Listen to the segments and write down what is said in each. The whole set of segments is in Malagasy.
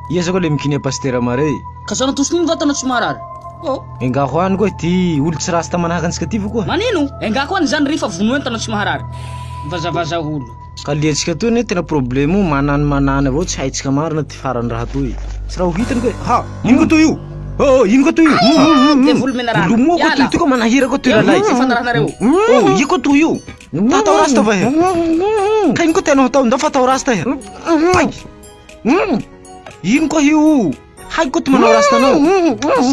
Ia zao ko le mikinia pasitera mare. Ka zao natosiny iny va ataonao tsy maharary? Oh. Engako any koa ty olo tsy rasta manahaka antsika ty va koa. Manino? Engako any zany ry fa vono entana tsy maharary. Mivazavaza olo. Ka liantsika toy anie tena problème io manany manany avao tsy haintsika marina ty farany raha toy. Tsy raha ho hitany koa. Ha! Ino koa toy io? Oh, oh, ino koa toy io? Devoly menarana. Olo moa koa toy Iala. ty koa manahira koa toy Eo rahalahy. tsy fanarahanareo. Oh, io koa toy io. Ta atao rasta va he? Ka ino koa tianao hatao? Ndao fa atao rasta he. Ay! Ino koa io? Haiko koa ty manao rasta anao.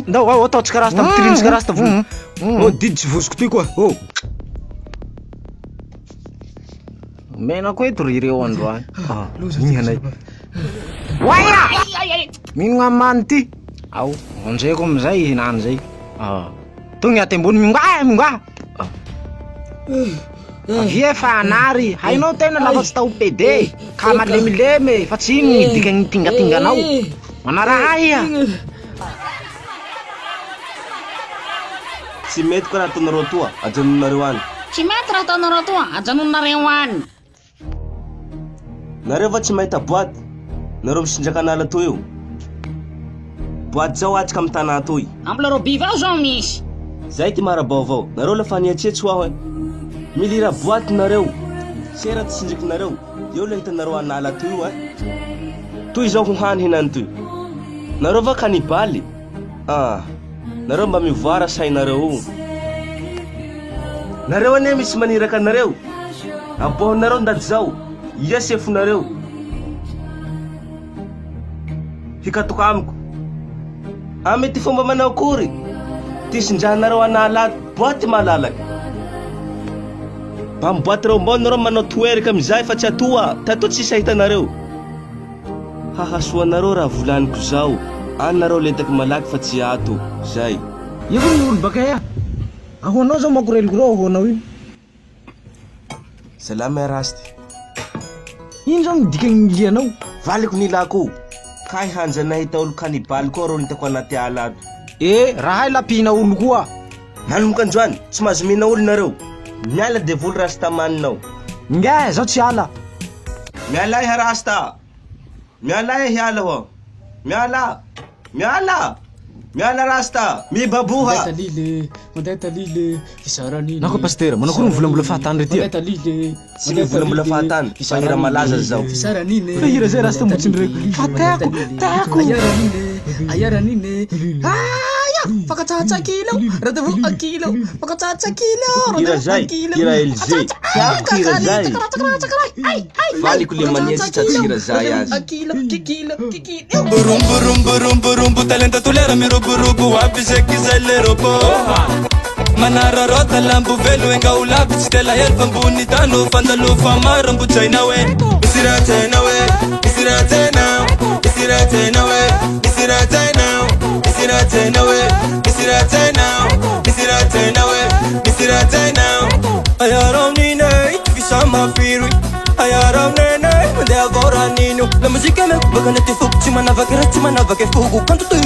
Ndao ao ataontsika rasta, ampitiritsika rasta volo. Oh, didy tsy vozoko ty koa. Oh. Omena koa eto ry ireo androany. Ah, iny anay. Oaya! Mino amany ty. Ao, vonjeko amizay hinany zay. Ah. Tonga aty ambony mingoa mingoa. Ah. Avia fa anary, hainao tena lafa tsy tao PD ka malemilemy fa tsy ino ny dikan'ny tingatinganao. Manaraha ahy iha. Tsy mety koa raha ataonareo toa, ajanonareo any. Tsy mety raha ataonareo toa, ajanonareo any. Nareo va tsy mahita boite? Nareo misindraka an'ala toy io. Boite zao atsika amin'ny tanà toy. Ambilaroby vao zao misy. Zay ty mara-baovao. Nareo lafa nihetsehetso aho eh. Milira boite nareo. Sera ty sindrikinareo. Eo le hitanareo an'ala toy io eh. Toy zao ho hany hinany toy. Nareo va kanibaly? Ah. Nareo mba mivoara sainareo o. Nareo anie misy maniraka anareo. Aboahonareo ndaty zao. Ia sefonareo. Hikatoka amiko. Amy ty fomba manao akory ty sindrahanareo anala ato. Boaty malalaky. Mba miboaty reo mbao nareo manao twerk amizay fa tsy atoa. Tatoa tsisy ahitanareo. Hahasoa anareo raha volaniko zao. Any nareo lentaky malaky fa tsy ato. Zay. Io koa ny olo baka aia? Ahoanao zao makoreliko reo ahoanao io? Salama Erasty. Ino zao ny dikan'ny lianao? Valiko ny ilako io. Kay hanja nahita olo cannibale koa reo nitako anaty ala ato. Eh, rahay la mpihina olo koa. Nanomboka androany, tsy mahazo mihina olo nareo. Miala devoly rastaman nao. Ingahy, zaho tsy hiala. Miala iha rasta. Miala e hiala hoa. Miala. Miala. Miala rasta. Mibaboha. Mandeha talily, mandeha talily, fizaran'iny. Nako pasitera, manao akory mivolambola fahatany re ty Mandeha talily, Tsy mivolambola fahatany fa hira malaza zao. Fizaran'iny. Fa hira zay rasta mbo tsy nireko. Fa tiako, tiako. Ayaran'iny, ayaran'iny. Aya, fakatsahatsa kilo, rendez-vous akilo. Fakatsahatsa kilo, Hira rendez-vous zay, akilo. hira LG. Tiako hira zay. Valiko le manietsitra tsy hira zay azy. Akilo, kikilo, kikilo. Rombo rombo rombo rombo talenta tolera miroborobo aby zeky zay le robo Manararaota lambo velo enga ho lavitsy tela hely fa ambony tany fandalofa maro ambotsaina hoe Misy raha tsy hainao hoe Misy raha tsy hainao Misy raha tsy hainao hoe Misy raha tsy hainao Misy raha tsy hainao hoe Misy raha tsy hainao Misy raha tsy hainao hoe Misy raha tsy hainao Ayaramninay fisamafiry Ayaramnenay mandeha avao raha nino La mozika ameko baka anaty foko Tsy manavaky raha tsy manavaky foko Kanto toy.